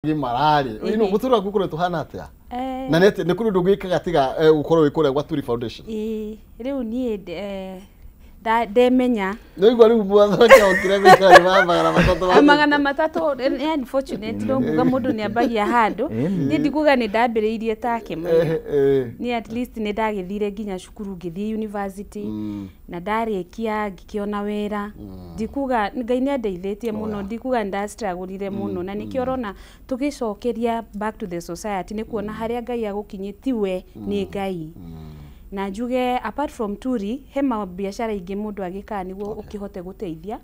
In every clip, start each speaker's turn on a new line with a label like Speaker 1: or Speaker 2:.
Speaker 1: Gimararĩ you know mũtũrĩre waku ũkoretwo ũhana atĩa na nĩ atĩ nĩ kũrĩ ũndũ ũngĩkaga tiga gũkorwo wĩ kũrĩa gwa Turi Foundation?
Speaker 2: Ĩĩ, rĩu niĩ ndemenya.
Speaker 1: Nĩwaigua rĩu mwathake okire gũikara ma 300 ma
Speaker 2: 300. Nĩ unfortunate, no nguga mũndũ nĩ ambagia handũ. Niĩ ndikuga nĩ ndambĩrĩirie take maya. Niĩ at least nĩ ndagĩthire nginya cukuru, ngĩthiĩ university na ndarĩkia ngĩkĩona wĩra. Ndikuga Ngai nĩ andeithĩtie mũno, ndikuga nĩ ndastruggle mũno, na nĩkĩo ũrona tũgĩcokeria back to the society, nĩ kuona harĩa Ngai agũkinyĩtie tiwe, nĩ Ngai. Na njuge apart from Turi, he mabiacara ingĩ mũndũ agĩkaga nĩguo ũkĩhote gũteithia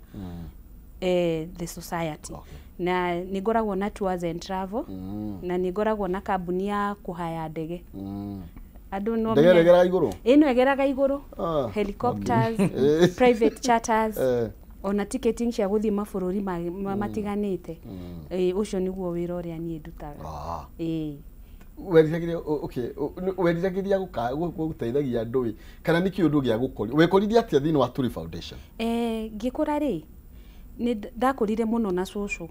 Speaker 2: the society. Na nĩ ngoragwo na tours and travel, na nĩ ngoragwo na kambuni ya kũhaya ndege. Andũ no
Speaker 1: Ndege ĩrĩa ĩgeraga igũrũ?
Speaker 2: Ĩno ĩgeraga igũrũ.
Speaker 1: Ah,
Speaker 2: helicopters, private charters, ona ticketing cia gũthiĩ mabũrũri matiganĩte. Ũcio nĩguo wĩra ũrĩa niĩ ndutaga. Ĩĩ.
Speaker 1: Weriragĩria okay, weriragĩria gũteithagia andũ ĩ, kana nĩ kĩ ũndũ gĩa gũkori wekoririe atĩa thĩinĩ wa Turi Foundation?
Speaker 2: Ngĩkũra rĩ, nĩ ndakũrire mũno na cũcũ.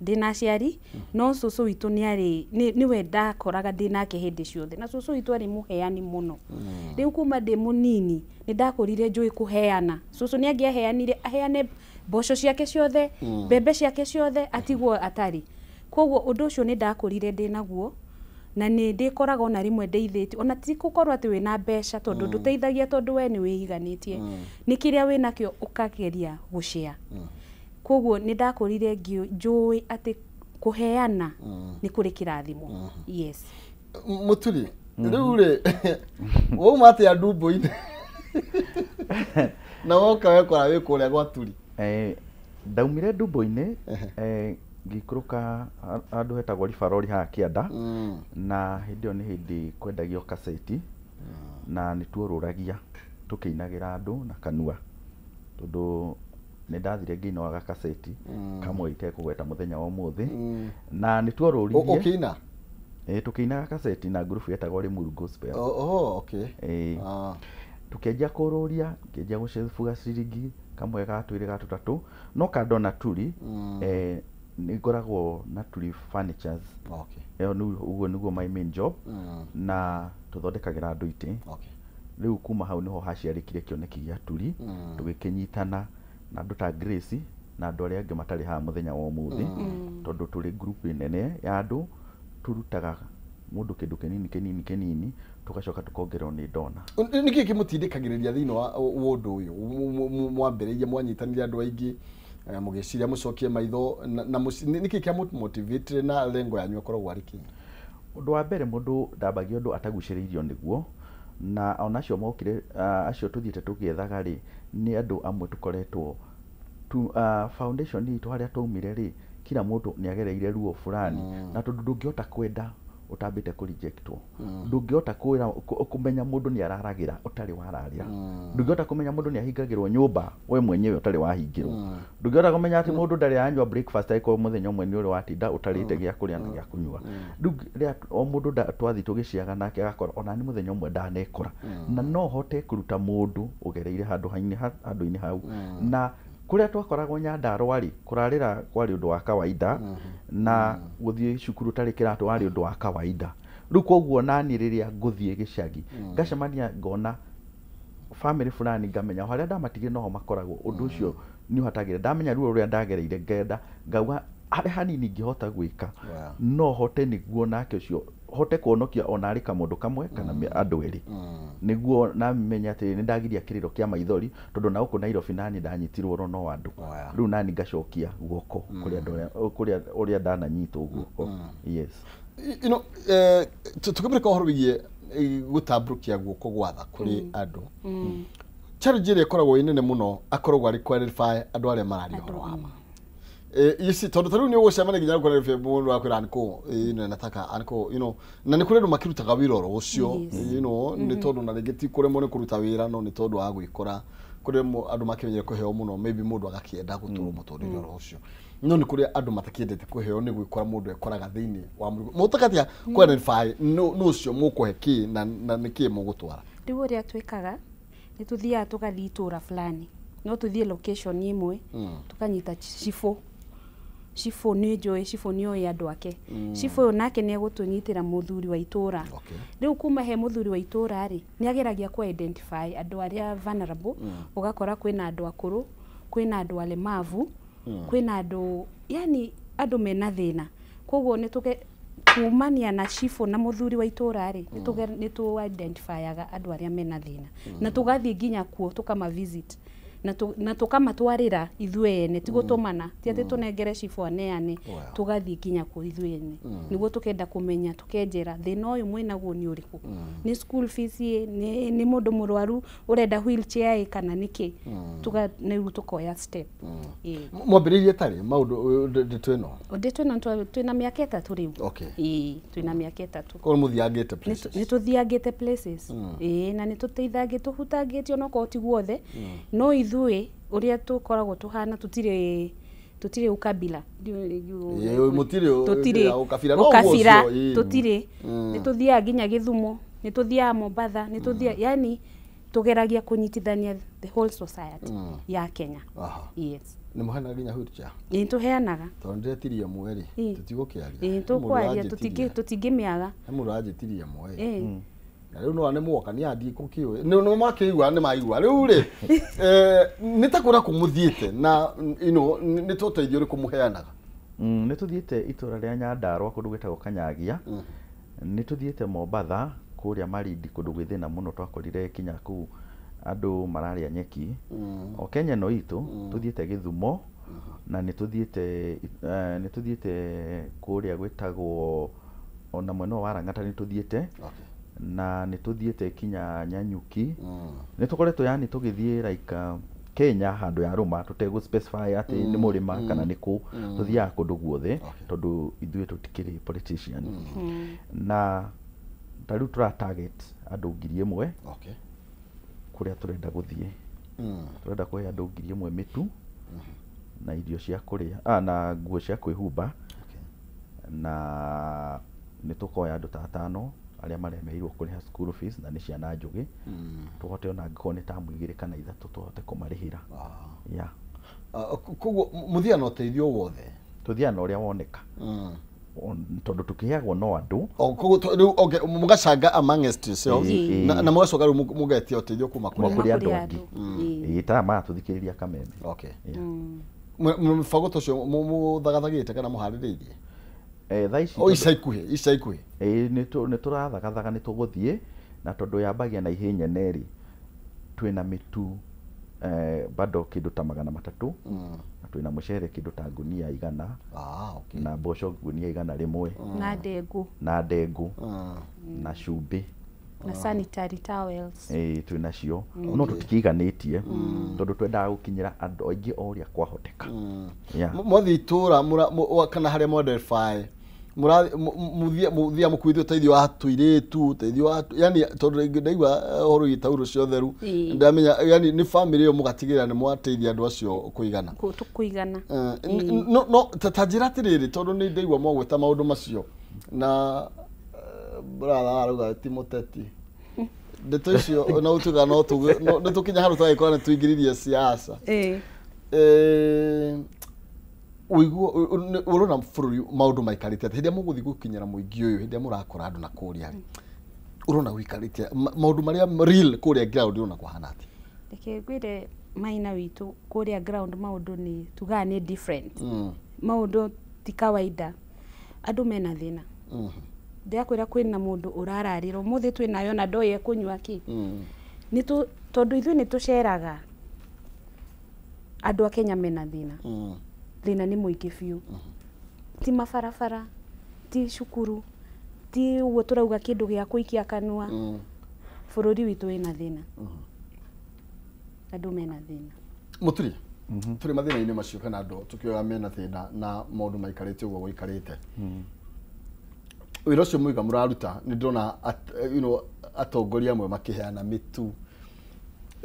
Speaker 2: Ndĩna aciari, no cũcũ witũ nĩ arĩ nĩwe ndakoraga ndĩ nake hĩndĩ ciothe, na cũcũ witũ arĩ mũheani mũno. Rĩu kuma ndĩ mũnini nĩ ndakũrire njũĩ kũheana. Cũcũ nĩ angĩaheanire, aheane mboco ciake ciothe, mbembe ciake ciothe, atigwo atarĩ. Koguo ũndũ ũcio nĩ ndakũrire ndĩ naguo, na nĩ ndĩkoraga ona rĩmwe ndeithĩtie, ona ti gũkorwo atĩ wĩna mbeca, tondũ ndũteithagia tondũ we nĩ wĩiganĩtie, nĩ kĩrĩa wĩnakĩo ũkageria gũshare. Koguo nĩ ndakũrire njũĩ atĩ kũheana nĩ kũrĩ kĩrathimo. Yes.
Speaker 1: Mũturi, rĩu rĩ, wauma atĩa ndumbo-inĩ na woka wekora wĩ kũrĩa gwa Turi?
Speaker 3: Ndaumire ndumbo-inĩ, ngĩikũrũka handũ hetagwo Ribarori haha kĩanda, na hĩndĩ ĩyo nĩ hĩndĩ kwendagio kaseti, na nĩ tuorũragia tũkĩinagĩra andũ na kanua, tondũ nĩ ndathire ngĩinogaga kaseti kamwe itekũgweta mũthenya wa ũmũthĩ, na nĩ tuorũririe.
Speaker 1: Ũkĩina?
Speaker 3: Tũkĩinaga kaseti na ngurubu yetagwo Limuru Gospel.
Speaker 1: Oh, okay.
Speaker 3: Tukĩanjia kũrũria, ngĩanjia gũcebuga ciringi kamwe ga twĩrĩ ga tũtatũ, no kando na Turi, nĩ ngoragwo na Turi Furnitures. Ĩyo ũguo nĩguo my main job, na tũthondekagĩra andũ itĩ. Rĩu kuma hau nĩho haciarĩkire kĩoneki gĩa Turi, tũgĩkĩnyitana na andũ ta Grace na andũ arĩa angĩ matarĩ haha mũthenya wa ũmũthĩ, tondũ tũrĩ group nene ya andũ tũrutaga mũndũ kĩndũ kĩnini kĩnini kĩnini, tũgacoka tũkongererwo nĩ ndona.
Speaker 1: Nĩkĩ kĩmũtindĩkagĩrĩria thĩinĩ wa ũndũ ũyũ? Mwambĩrĩirie, mwanyitanire andũ aingĩ, mũgĩciria mũcokie maitho na nĩkĩ kĩa na lengo yanyu ĩkoragwo arĩ kĩ?
Speaker 3: Ũndũ wa mbere, mũndũ ndambagia ũndũ atagucĩrĩirio nĩguo, na ona acio mokire, acio tũthiĩte tũgĩethaga rĩ, nĩ andũ amwe tũkoretwo tu, foundation itũ harĩa twaumire rĩ, kila mũndũ nĩ agereire ruo fulani, na tondũ ndũngĩhota kwenda ũtambĩte kũ rejectwo, ndũngĩhota kwĩra kũmenya mũndũ nĩ araragĩra ũtarĩ wararĩra, ndũngĩhota kũmenya mũndũ nĩ ahingagĩrwo nyũmba we mwenyewe ũtarĩ wahingĩrwo, ndũngĩhota kũmenya atĩ mũndũ ndarĩ aranyua breakfast angĩkorwo mũthenya ũmwe nĩ ũrĩ watinda ũtarĩte gĩa kũrĩa na gĩa kũnyua. Rĩu rĩrĩa o mũndũ twathiĩ tũgĩciaga nake agakorwo ona nĩ mũthenya ũmwe ndanekora, na no hote kũruta mũndũ ũgereire handũ-inĩ hau. Na kũrĩa twakoragwo Nyandarũa rĩ, kũrarĩra kwarĩ ũndũ wa kawaida, na gũthiĩ cukuru ũtarĩ kĩratũ warĩ ũndũ wa kawaida. Rĩu koguo nani rĩrĩa ngũthiĩ gĩcagi ngacemania ngona family fulani, ngamenya harĩa ndamatigire noho makoragwo, ũndũ ũcio nĩ ũhatagĩra ndamenya ruo rũrĩa ndagereire, ngenda ngauga harĩa hanini ingĩhota gwĩka no hote, nĩguo nake ũcio hote kuonokia ona arĩ kamũndũ kamwe kana andũ erĩ, nĩguo namenya atĩ nĩ ndagiria kĩrĩro kĩa maithori, tondũ na gũkũ Nairobi nani ndanyitirwo oro no andũ. Rĩu nani ngacokia guoko kũrĩ andũ kũrĩa ũrĩa ndananyitwo guoko. Yes.
Speaker 1: You know, tukĩmũrĩka ũhoro wĩgiĩ gũtambũrũkia guoko gwatha kũrĩ andũ, challenge ĩrĩa ĩkoragwo ĩ nene mũno akoragwo arĩ qualify andũ arĩa mararia ũhoro wa ma. Ici tondũ ta rĩu nĩ ũgũcemania nginya qualify mũndũ akwĩra anko nataka anko, na nĩ kũrĩ andũ makĩrutaga wĩra oro ũcio, nĩ tondũ na rĩngĩ ti kũremwo nĩ kũruta wĩra, no nĩ tondũ wa gwĩkora kũrĩ andũ makĩmenyere kũheo mũno, maybe mũndũ agakĩenda gũtũrwo mũtũrĩre oro ũcio, no nĩ kũrĩ andũ matakĩendete kũheo, nĩ gwĩkora mũndũ ekoraga thĩinĩ wa mũrigo. Mũhotaga atĩa qualify nũ ũcio mũkũhe kĩ na nĩ kĩ mũgũtwara?
Speaker 2: Rĩu ũrĩa twĩkaga nĩ tũthiaga tũgathiĩ itũra fulani, no tũthiĩ location ĩmwe, tũkanyita cibũ. Cibũ nĩ njũĩ, cibũ nĩ oĩ andũ ake. Cibũ ũyũ nake nĩ egũtũnyitĩra mũthuri wa itũra.
Speaker 1: Okay.
Speaker 2: Rĩu kuma he mũthuri wa itũra rĩ, nĩ ageragia kũ identify andũ arĩa vulnerable. Ũgakora kwĩna andũ akũrũ, kwĩna andũ alemavu, kwĩna andũ yani andũ mena thĩna. Koguo nĩ tũge kumania na cibũ na mũthuri wa itũra rĩ, nĩ tũ identifyaga andũ arĩa mena thĩna na tũgathiĩ nginya kuo tũkama visit na tũkamatwarĩra ithuĩ ene, ti gũtũmana, ti atĩ tũnengere cibũ aneane.
Speaker 1: Wow.
Speaker 2: Tũgathiĩ nginya kuo ithuĩ ene nĩguo tũkenda kũmenya, tũkenjera thĩna ũyũ mwĩnaguo nĩ ũrĩkũ, nĩ school fees ĩ, nĩ mũndũ mũrwaru ũrenda wheelchair ĩ, kana nĩkĩ. Rĩu tũkoya step. Ĩ.
Speaker 1: Mwambĩrĩirie tarĩ maũndũ ndeto ĩno?
Speaker 2: Ndeto ĩno twĩna mĩaka 3 rĩu.
Speaker 1: Okay.
Speaker 2: Ĩ, twĩna mĩaka 3.
Speaker 1: Koguo mũthiangĩte places.
Speaker 2: Nĩ tũthiangĩte places. Ĩ, na nĩ tũteithangĩte, tũhutangĩte onokorwo ti guothe, no ithuĩ ũrĩa tũkoragwo tũhana tũtirĩ ukabila.
Speaker 1: Ĩ, mũtirĩ
Speaker 2: tũtirĩ
Speaker 1: ũkabira, no ũguo
Speaker 2: ũkabira
Speaker 1: ũcio, ĩ.
Speaker 2: Tũtirĩ. Nĩ tũthiaga nginya Gĩthumo, nĩ tũthiaga Mombatha, nĩ tũthiaga, yani tũgeragia kũnyitithania the whole society ya Kenya. Yes.
Speaker 1: Nĩ mũheanaga nginya wheelchair?
Speaker 2: Ĩ, tũheanaga.
Speaker 1: Tondũ ndĩretirie ĩmwe rĩ,
Speaker 2: Ĩ.
Speaker 1: tũtigũkĩaria.
Speaker 2: Ĩ, tũkwaria, tũtingĩmĩaga.
Speaker 1: He mũndũ ũranjĩtirie ĩmwe.
Speaker 2: Ĩ.
Speaker 1: Na rĩu no nĩ mwoka nĩ andi kũkĩũĩ nĩ makĩigua, nĩ maigua rĩu rĩ, nĩ ta kũrĩa kũmũthiĩte na you know, nĩ ta ũteithio ũrĩkũ mũheanaga?
Speaker 3: Nĩ tũthiĩte itũra rĩa Nyandarua kũndũ gwĩtagwo Kanyagia. Nĩ tũthiĩte Mombatha kũrĩa Malindi kũndũ gwĩ thĩna mũno, twakorire kinya kũu andũ mararĩa nyeki. O Kenya ĩno itũ tũthiĩte Gĩthumo na nĩ tũthiĩte kũrĩa gwĩtagwo ona mwena wa Lang'ata nĩ tũthiĩte.
Speaker 1: Okay.
Speaker 3: Na nĩ tũthiĩte kinya Nyanyuki. Nĩ tũkoretwo yani tũgĩthiĩ like Kenya handũ ya rũma tũtegũ specify atĩ nĩ mũrĩma kana nĩ kũ, tũthiaga kũndũ guothe tondũ ithuĩ tũtikĩrĩ politician. Na ta rĩu tũra target andũ 1,000
Speaker 1: Okay.
Speaker 3: kũrĩa tũrenda gũthiĩ. Tũrenda kũhe andũ 1,000 mĩtu na irio cia kũrĩa, na nguo cia kwĩhumba.
Speaker 1: Okay.
Speaker 3: Na nĩ tũkoya andũ ta 5 arĩa maremeirwo kũrĩha school fees na nĩ ciana njũgĩ. Tũhote ona angĩkorwo nĩ tamu 2 kana 3 tũhote kũmarĩhĩra. Yeah.
Speaker 1: Koguo mũthiaga na ũteithio wothe?
Speaker 3: Tũthiaga na ũrĩa woneka. Tondũ tũkĩheagwo no andũ.
Speaker 1: Koguo rĩu okay, mũgacanga amongst yourselves na mũgacoka rĩu mũgetia ũteithio kuma
Speaker 3: kũrĩ
Speaker 2: andũ
Speaker 3: angĩ. Ĩ, ta maratũthikĩrĩria Kameme.
Speaker 1: Okay.
Speaker 3: Yeah.
Speaker 1: Mũbango ta ũcio mũthagathagĩte kana mũharĩrĩirie?
Speaker 3: Thaa ici
Speaker 1: O ica ikuhĩ, ica ikuhĩ.
Speaker 3: Ĩ, nĩ tũrathagathaga, nĩ tũgũthiĩ na tondũ yambagia na ihĩ nyene rĩ, twĩna mĩtu bado kĩndũ ta 300, na twĩna mũcere kĩndũ ta ngunia 100,
Speaker 1: Okay.
Speaker 3: na mboco ngunia 101,
Speaker 2: na ndengũ,
Speaker 3: na ndengũ, na cumbĩ,
Speaker 2: na sanitary towels.
Speaker 3: Ĩ, twĩna cio. No tũtikĩiganĩtie tondũ twendaga gũkinyĩra andũ aingĩ o ũrĩa kwahoteka. Yeah.
Speaker 1: Mwathiĩ itũra kana harĩa mwa-identify, mũthia mũkuithie ũteithio wa tũirĩtu, ũteithio wa yani tondũ ndaigua ũhoro wĩgiĩ taurũ cia ũtheru, ndamenya yani nĩ family ĩyo mũgatigĩrĩra nĩ mwateithia andũ acio kũigana.
Speaker 2: Kũigana.
Speaker 1: No ta njĩra atĩrĩrĩ, tondũ nĩ ndaigua mwagweta maũndũ macio na brother arauga ti mũteti. Ndeto icio na ũtuga no nĩ tũkinya handũ tũgagĩkora nĩ tũingĩririe siasa. Ũiguo ũrona bũrũri maũndũ maikarĩte atĩa? Hĩndĩ ĩrĩa mũgũthiĩ gũkinyĩra mũingĩ ũyũ, hĩndĩ ĩrĩa mũrakora andũ na kũrĩa rĩ, ũrona gũikarĩte maũndũ marĩa real kũrĩa ground ũrona kũhana atĩa?
Speaker 2: Reke ngwĩre maina witũ kũrĩa ground maũndũ nĩ tugaga nĩ different. Maũndũ ti kawaida. Andũ mena thĩna. Ndĩrakwĩra kwĩna mũndũ ũrararĩra ũmũthĩ twĩnayo na ndoĩ ekũnyua kĩ. Tondũ ithuĩ nĩ tũceraga, andũ a Kenya mena thĩna. Thĩna nĩ mũingĩ biũ. Ti mabarabara, ti cukuru, ti ũguo tũrauga kĩndũ gĩa kũikia kanua. Bũrũri witũ wĩna thĩna. Andũ mena thĩna.
Speaker 1: Mũturi, tũrĩ mathĩna-inĩ macio kana andũ tũkĩoya mena thĩna na maũndũ maikarĩte ũguo gũikarĩte. Wĩra ũcio mũiga mũraruta, nĩ ndĩrona you know, atongoria amwe makĩheana mĩtu.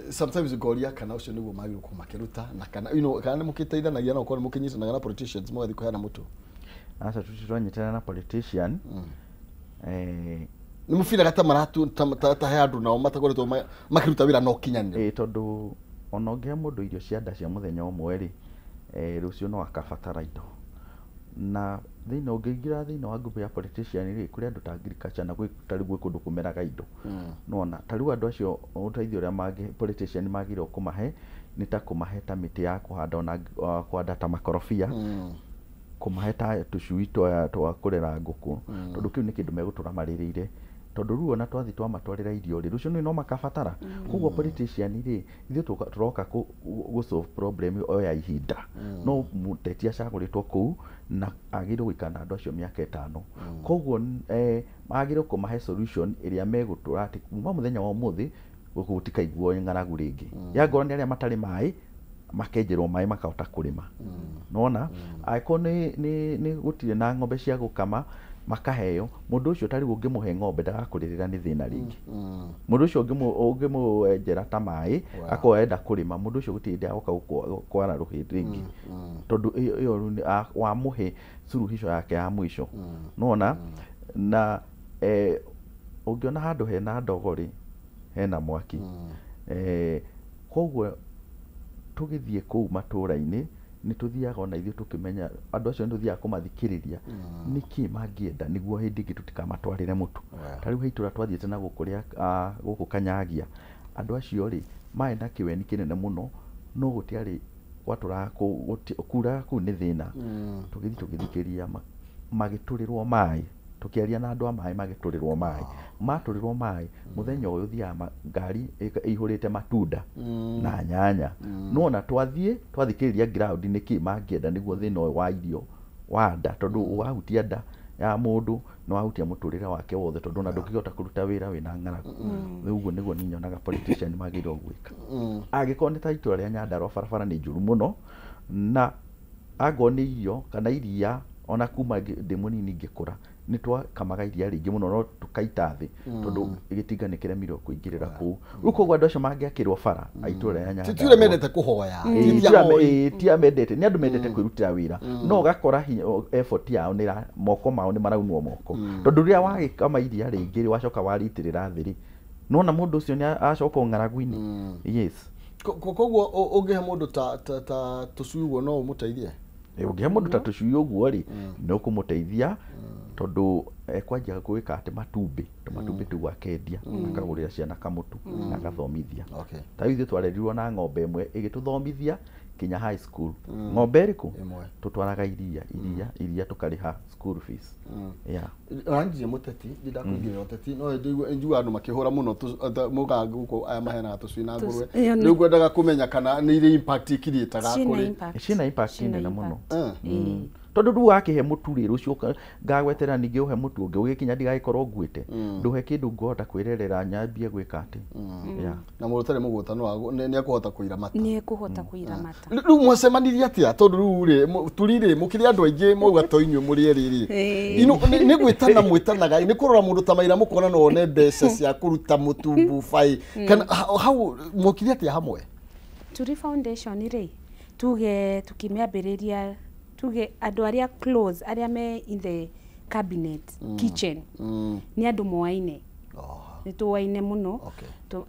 Speaker 1: Sometimes ngoria kana ũcio nĩguo magĩrĩirwo gũkorwo makĩruta, na kana you know, kana nĩ mũkĩteithanagia na ũkorwo nĩ mũkĩnyitanaga na politicians mũgathiĩ kũheana mũtu.
Speaker 3: Aca, tũtiranyitanĩra na politician.
Speaker 1: Nĩ mũbiraga ta maratu ta he andũ nao matakoretwo makĩruta wĩra na ũkinyanĩru.
Speaker 3: Ĩ, tondũ ona ũngĩhe mũndũ irio cia nda cia mũthenya ũmwe rĩ, rũciũ no akabatara indo. Na thĩinĩ ũngĩingĩra thĩinĩ wa group ya politician rĩ, kũrĩ andũ ta agriculture na gwĩ ta rĩu gwĩ kũndũ kũmeraga indo. Nĩwona ta rĩu andũ acio ũteithio ũrĩa politician magĩrĩirwo kũmahe nĩ ta kũmahe ta mĩtĩ ya kũhanda ona kũhanda ta makorobia, kũmahe ta tũcui twa kũrera ngũkũ, tondũ kĩu nĩ kĩndũ megũtũra marĩrĩire. Tondũ rĩu ona twathiĩ twamatwarĩra irio rĩ, rũciũ no makabatara. Koguo politician rĩ, ithuĩ tũroka gũ solve problem o ya ihinda. No mũteti acagũrĩtwo kũu na agĩrĩirwo gũikara na andũ acio mĩaka 5. Koguo agĩrĩirwo kũmahe solution ĩrĩa megũtũra atĩ kuma mũthenya wa ũmũthĩ gũkũ gũtikaiguo ng'aragu rĩngĩ. Yangorwo nĩ arĩa matarĩ maĩ makenjerwo maĩ makahota kũrĩma. Nĩwona? Angĩkorwo nĩ gũtirĩ na ng'ombe cia gũkama makaheo, mũndũ ũcio ta rĩu ũngĩmũhe ng'ombe ndagakũrĩrĩra nĩ thĩna rĩngĩ. Mũndũ ũcio ũngĩmwenjera ta maĩ akorwo arenda kũrĩma, mũndũ ũcio gũtirĩ hĩndĩ agoka kwara rũhĩ rĩngĩ. Tondũ ĩyo rĩu nĩ wamũhe suluhisho yake ya mũico. Nĩwona? Na ũngĩona handũ hena ndogo rĩ, hena mwaki. Koguo tũgĩthiĩ kũu matũra-inĩ nĩ tũthiaga ona ithuĩ tũkĩmenya andũ acio nĩ tũthiaga kũmathikĩrĩria nĩkĩ mangĩenda nĩguo hĩndĩ ĩngĩ tũtikamatwarĩre mũtu. Ta rĩu he itũra twathiĩte na gũkũ rĩa gũkũ Kanyagia, andũ acio rĩ marĩ na kĩweni kĩnene mũno, no gũtiarĩ gwatũraga kuraga kũu nĩ thĩna. Tũgĩthiĩ tũgĩthikĩrĩria magĩtũrĩrwo maĩ, tũkĩaria na andũ a maĩ magĩtũrĩrwo maĩ. Matũrĩrwo maĩ mũthenya ũyũ thiaga ngari ĩihũrĩte matunda na nyanya. No ona twathiĩ twathikĩrĩria ground nĩkĩ mangĩenda nĩguo thĩna ũyũ wa irio wa nda, tondũ wahutia nda ya mũndũ nĩ wahutia mũtũrĩre wake wothe, tondũ ona ndũngĩhota kũruta wĩra wĩna ng'aragu. Rĩu ũguo nĩguo niĩ nyonaga politician magĩrĩirwo gwĩka. Angĩkorwo nĩ ta itũra rĩa Nyandarua barabara nĩ njũru mũno, na angorwo nĩ irio kana iria, ona kuma ndĩ mũnini ngĩkũra nĩ twakamaga iria rĩingĩ mũno no tũkaita thĩ tondũ gĩtinga nĩ kĩremirwo kũingĩrĩra kũu. Rĩu koguo andũ acio mangĩakĩrwo bara a itũra rĩa Nyandarua.
Speaker 1: Ti ũrĩa mendete kũhoya.
Speaker 3: Ti arĩa mendete, nĩ andũ mendete kwĩrutĩra wĩra. No ũgakora effort yao nĩ moko mao nĩ maraunwo moko. Tondũ rĩrĩa wagĩkama iria rĩingĩ rĩ, wacoka warĩitĩrĩra thĩ rĩ, nĩwona mũndũ ũcio nĩ acoka ng'aragu-inĩ. Yes.
Speaker 1: Koguo ũngĩhe mũndũ ta tũcui ũguo no ũmũteithie?
Speaker 3: Ũngĩhe mũndũ ta tũcui ũguo rĩ, nĩ ũkũmũteithia tondũ ekwanjia gwĩka atĩ matumbĩ, tũmatumbĩ tũu akendia, akagũrĩra ciana kamũtu na agathomithia. Ta rĩu ithuĩ twarerirwo na ng'ombe ĩmwe ĩgĩtũthomithia kinya high school. Ng'ombe ĩrĩkũ? Tũtwaraga iria, iria, iria tũkarĩha school fees. Yeah.
Speaker 1: Ũranjirie mũteti, ndakũingĩrĩra ũteti, no njiguaga andũ makĩhũra mũno mũgango gũkũ aya maheanaga tũcui na ngũrwe. Rĩu ngwendaga kũmenya kana nĩ irĩ impact ikiriĩtaga kũrĩ.
Speaker 3: Ciĩna impact nene mũno. Tondũ rĩu wakĩhe mũtu rĩ, rũciũ ngagweterera ningĩ ũhe mũtu ũngĩ ũgĩkinya ndigagĩkorwo nguĩte. Ndũhe kĩndũ ngũhota kwĩrerera nyambie gwĩka atĩ.
Speaker 1: Na mũndũ ũtarĩ mũgũta nĩ ekũhota kũiramata.
Speaker 2: Nĩ ekũhota kũiramata.
Speaker 1: Rĩu mwacemanirie atĩa? Tondũ rĩu rĩ, turi rĩ, mũkĩrĩ andũ aingĩ mwauga to inyuĩ mũrĩ erĩ rĩ. Nĩ gwĩtana mwĩtanaga, nĩ kũrora mũndũ ta Maira mũkona no one mbeca cia kũruta mũtu bubai. Kana hau mwokire atĩa hamwe?
Speaker 2: Turi Foundation rĩ, tuge tukĩmĩambĩrĩria, tuge andũ arĩa close, arĩa me in the cabinet, kitchen, nĩ andũ moaine. Nĩ tũaine mũno.